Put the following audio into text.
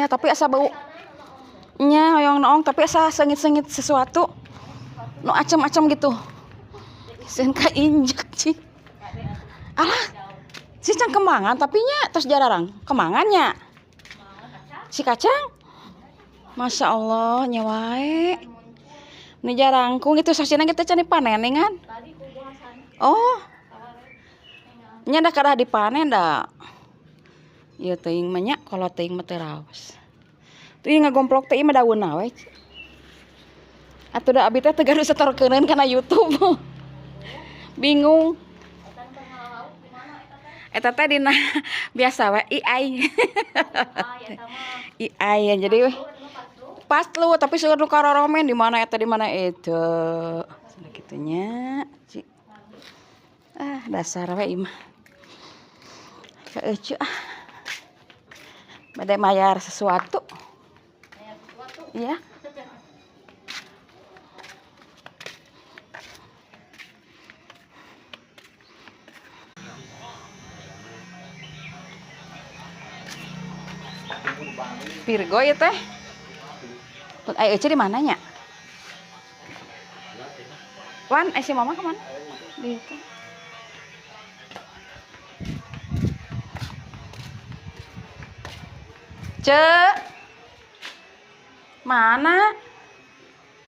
Nya tapi asa bau. Nya hoyong noong tapi asa sengit-sengit sesuatu. Nu acem-acem gitu. Sieun kainjek cing. Alah. Si can kemangan tapi nya tos jararang. Kemangannya. Si kacang. Masya Allah nya wae. Ini jarangkung itu sasina kita can dipanen kan? Oh. Nya da kadah dipanen da. Ieu teuing mah nya kalau teuing mah teu raos. Tuh ieu ngagomplok teh ieu mah daunna we. Atuh da abi teh teu gaduh setorkeuneun kana YouTube. Bingung. Eta teh dina biasa we AI. AI ya jadi pas lu tapi seueur nu karoromen di mana eta di mana itu. Cenah kitu nya. Ci. Ah dasar we ieu mah. Ka euceu ah. Bade mayar sesuatu. Bayar sesuatu. Iya. Virgo ya teh. Ai Ece di mananya? Wan, si mama kemana? Di itu. Ce, mana?